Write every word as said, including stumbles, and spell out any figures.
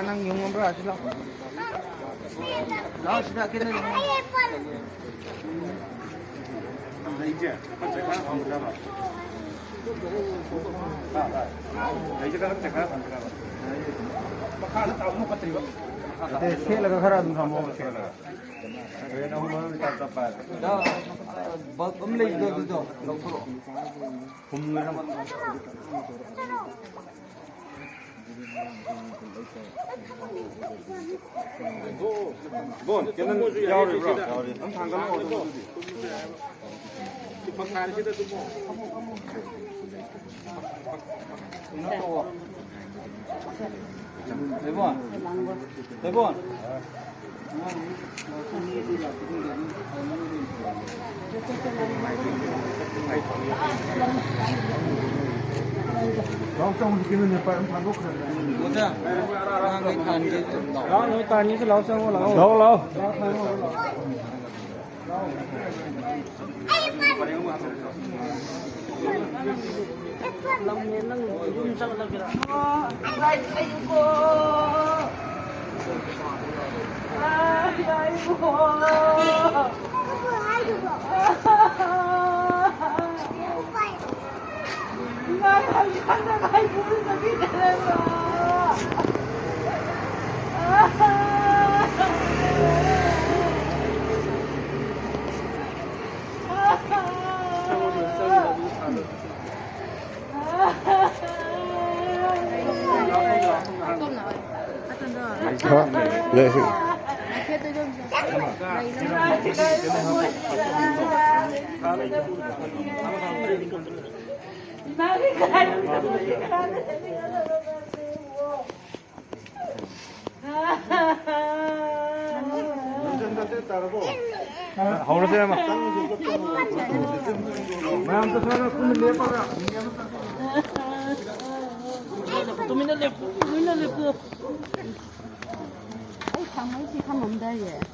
ꯅꯪ ꯌꯨꯡꯉꯝꯕ꯭ꯔꯥ? ꯑꯁꯤ ꯂꯥꯎ꯫ ꯂꯥꯎ, ꯁꯤꯗ ꯀꯩꯅꯣ ꯌꯦꯡꯉꯣ꯫ ꯂꯩꯁꯦ ꯈꯔ ꯆꯠꯈ꯭ꯔ ꯐꯪꯒꯗꯕ꯫ ꯂꯩꯁꯦ ꯈꯔ ꯆꯠꯈ꯭ꯔ ꯐꯪꯒꯗꯕ꯫ ꯃꯈꯥꯗ ꯇꯥꯕ ꯂꯧꯈꯠꯇ꯭ꯔꯤꯕ꯫ ꯅꯠꯇꯦ, ꯁꯦꯠꯂꯒ ꯈꯔ ꯑꯗꯨꯝ ꯊꯝꯃꯣ꯫ ꯁꯦꯠꯂꯒ꯫ ꯍꯣꯔꯦꯟ ꯑꯍꯨꯝ ꯃꯔꯤ ꯇꯞ ꯇꯞ ꯄꯥꯏ꯫ ꯕꯜꯕ ꯑꯃ ꯂꯩꯕꯗꯣ ꯑꯗꯨꯗꯣ ꯂꯧꯊꯣꯔꯛꯑꯣ꯫ ꯐꯨꯝꯒꯅꯨ꯫ ꯕꯣꯟ, ꯀꯦꯟꯗꯜ ꯌꯥꯎꯔꯤꯕ꯭ꯔꯣ? ꯌꯥꯎꯔꯤ꯫ ꯑꯗꯨꯝ ꯊꯥꯡꯒꯠꯂꯛꯑꯣ ꯑꯗꯨꯗꯤ꯫ ꯀꯩꯅꯣ ꯇꯧꯋꯣ꯫ ꯂꯩꯕꯣꯟ꯫ ꯂꯩꯕꯣꯟ꯫ ꯂꯥꯎ ꯆꯪꯉꯨ, ꯀꯩꯅꯣꯅꯦ, ꯄꯥꯏ ꯑꯃ ꯊꯥꯗꯣꯛꯈ꯭ꯔꯦ꯫ ꯑꯣꯖꯥ, ꯑꯉꯥꯡꯈꯩ ꯊꯥꯟꯒꯦ ꯇꯧꯔꯤ꯫ ꯂꯥꯎ, ꯅꯣꯏ ꯇꯥꯅꯤꯁꯨ ꯂꯥꯎ, ꯆꯪꯉꯣ, ꯂꯥꯎ꯫ ꯂꯥꯎ, ꯂꯥꯎ꯫ ꯍꯧꯔꯁꯦ, ꯏꯌꯥꯝꯕ꯫ ꯃꯌꯥꯝ ꯆꯠꯊꯔꯒ ꯄꯨꯟꯅ ꯂꯦꯞꯄꯒ꯫ ꯇꯨꯃꯤꯟꯅ ꯂꯦꯞꯄꯨ, ꯇꯨꯃꯤꯟꯅ ꯂꯦꯞꯄꯨ꯫ ꯑꯩ ꯊꯝꯃꯣꯏ ꯁꯤ ꯊꯝꯃꯝꯗꯥꯏꯌꯦ꯫